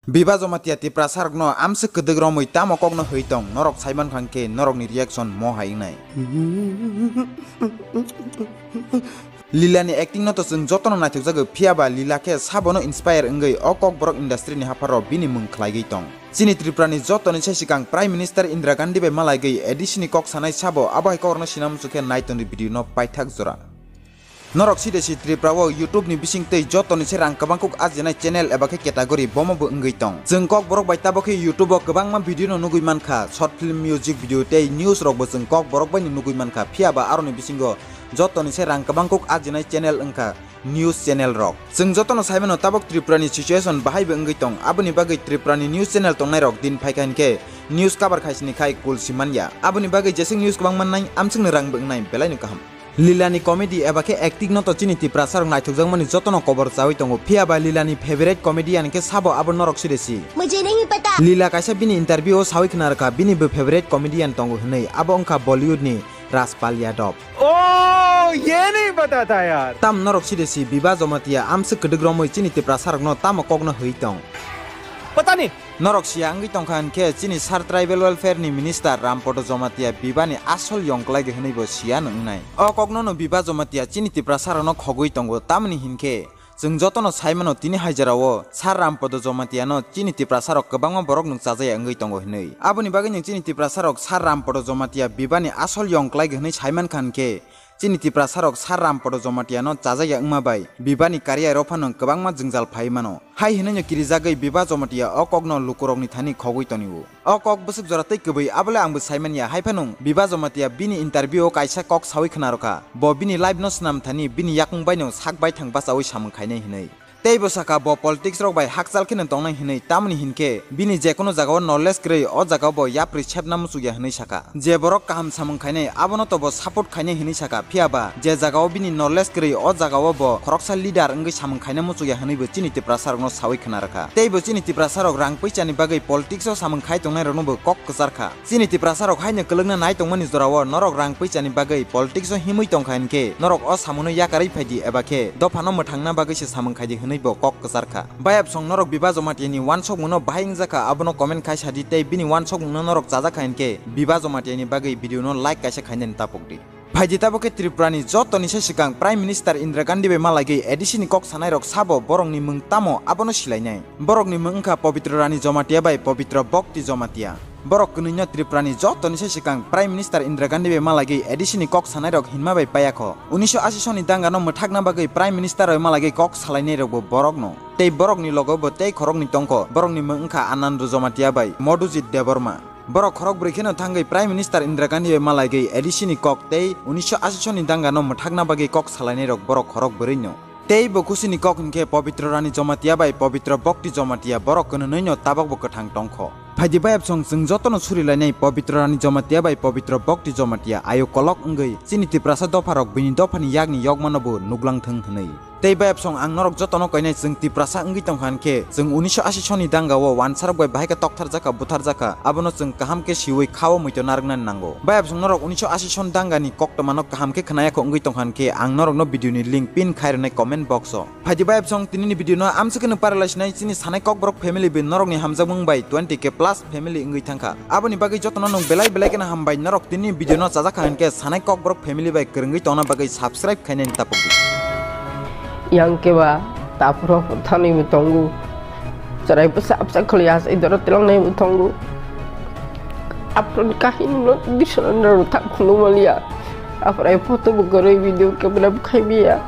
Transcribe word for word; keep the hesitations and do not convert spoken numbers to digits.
Biba Jamatia Tiprasa rokno amswk kwdwk romwi tamo kokno hwi tong, norok saiman kha hwnkhe norokni reaction mo hai wngnai. Lila ni acting no to chwng jotono naithokjago, phiya ba Lila khe sabono inspire wngwi o Kokborok industry ni hapharo bini mwng khlaigwi tong. Chini Tripura ni jotoni se swkang Prime Minister Indira Gandhi bai malaigwi A D C ni kok sanai sabo, abo hai kokrokno sinamsuk khe nai tongdi video no paithak jora. Norok side si Tripura o YouTube ni bising twi jotoni se rang kwbang kuk ajinai channel eba khe category bomo bo wngwi tong. Chwng Kokborok bai tabok khe YouTube o kwbangma video no nugwi mankha, short film, music video tei news rok bo chwng Kokborok bai no nugwi mankha, phiya ba aroni bisingo jotoni se rang kwbang kuk ajinai channel wngkha news channel rok. Chwng jotono saimano tabok Tripura ni situation bahai bo wngwi tong, aboni bagwi Tripura ni news channel tongnai rok din phaikha hinkhe news cover khaisini khai kul simanya. Aboni bagwi jeswk news kwbang mannai, amswkno rang bo wngnai, belai no kaham. Lila ni comedy eba khe acting no to chini Tiprasa rok naithokjakmani jotono kobor chawi tongo, phiya ba Lila ni favorite comedian khe sabo abo norok side si. मुझे नहीं पता। Lila kaisa bini interview o sawi khna rwkha bini bo favorite comedian tongo hwnwi, abo wngkha Bollywood ni Rajpal Yadav. Oh, ye nahi pata tha yaar. Tam norok side si Biba Jamatia amswk kwdwk romwi chini Tiprasa rokno tamo kokno hwi tong. Pata nahi. Norok siya wngwi tongkha hinkhe chini Sir Tribal Welfare ni Minister Rampodo Jamatia Biba ni asol yong klai hwnwi bo siya no wngnai. O kokno no Biba Jamatia chini Tiprasa rokno khogwi tongo, tamoni hinkhe chwng jotono saimano tini hai jora o Sir Rampodo Jamatia no chini Tiprasa rok kwbangma borok nwng chajaya wngwi tongo hwnwi. Aboni bagwi nwng chini Tiprasa rok Sir Rampodo Jamatia Biba ni asol yong klai hwnwi saiman kha hinkhe chini Tiprasa rok Sir Rampodo Jamatia no chajaya wngma bai Biba ni career o phano kwbangma jwngjal phai mano. Hai hwnwi no kirijagwi Biba Jamatia o kokno lukurokni thani khogwi tonio. O kok bwswk jora tei kwbwi, abole ang bo saimanya, hai phano Biba Jamatia bini interview o kaisa kok sawi khna rwkha, bo bini life no swnam thani bini yakung bai no sak baithang bachawi samung khainai hwnwi. Tei bo sakha bo politics rok bai hakchal kheno tongnai hwnwi, tamoni hinkhe bini jekono jagao knowledge kwrwi o jagao bo yapri sepna muchukya hwnwi sakha. Je borok kaham samung khainai abono to bo support khainai hwnwi sakha, phiya ba je jagao bini knowledge kwrwi o jagao bo khoroksa leader wngwi samung khaina muchukya hwnwi bo chini Tiprasa rokno sawi khna rwkha. Tei bo chini Tiprasa rok rang puisa ni bagwi politics o samung khai tongnai rokno bo kok kwchar kha. Chini Tiprasa rok haino kwlwkna nai tongmani jorao norok rang puisa ni bagwi politics o himwi tongkha hinkhe norok o samungno yakarwi phaidi eba khe dophano mwthangna bagwi se samung khaidi hwnwi bo kok kwchar kha. Bayapsong norok Biba Jamatia ni wansokmungno bahai wngjakha abono comment khai sadi tei bini wansokmungno norok chajakha hinkhe Biba Jamatia ni bagwi video no like kaisa khainani tapokdi. Phaidi tabok khe Tripura ni joto ni se swkang Prime Minister Indira Gandhi bai malaigwi A D C ni kok sanai rok sabo borok ni mung tamo abono silainai. Borok ni mung wngkha Pabitra Rani Jamatia bai Pabitra Bhakti Jamatia. Borok kwnwi no Tripura ni joto ni se swkang Prime Minister Indira Gandhi bai malaigwi A D C ni kok sanai rok hinma bai payakho. Unisho ashi soni danga no mwthakna bagwi Prime Minister bai malaigwi kok salainai rok bo borok no. Tei borok ni logo bo tei khorok ni tongkho. Borok ni mung wngkha Anando Jamatia bai Madhujit Debbarma. Borok khorok brwi kheno thangwi Prime Minister Indira Gandhi bai malaigwi A D C ni kok tei unisho ashi soni danga no mwthakna bagwi kok salainai rok borok khorok brwi no. Tei bo khusi ni kok hinkhe Pabitra Rani Jamatia bai Pabitra Bhakti Jamatia borok kwnwi no tabok bo kwthang tongkho. Phaidi bayapsong chwng joto no suri lainai Pabitra Rani Jamatia bai Pabitra Bhakti Jamatia ayo kolok wngwi chini Tiprasa dopha rok bini dopha ni yak ni yokma no bo nuklang thwng hwnwi. Tei bayapsong ang norok jotono koinai chwng Tiprasa wngwi tongkha hinkhe chwng unisho ashi soni danga o wansarok bai bahai khe toktharjakha butharjakha abono chwng kaham khe siwi khao muitu narwknani nango. Bayapsong norok unisho ashi son danga ni koktwma no kaham khe khwnaya kho wngwi tongkha hinkhe ang norokno video ni link pin khai rwnai comment box o. Phaidi bayapsong tini ni video no amswk khe nwng paralaisinai chini sanai kokborok family bai norok ni hamjakmung bai twenty K plus family wngwi thangkha. Aboni bagwi jotono nwng belai belai kheno hambai, norok tini video no chajakha hinkhe sanai kokborok family bai kwrwngwi tongna bagwi subscribe khainani tapokdi. Yang keba tapuro thani bo tongo. Chwrai bwsa bwsa khwlaiya asai doro tilangnai bo tongo. Aphuruni kahini no disonanda rwthak phunukmaliya. Aphuru ai photo bo kwrwi video camera bo khaibiya.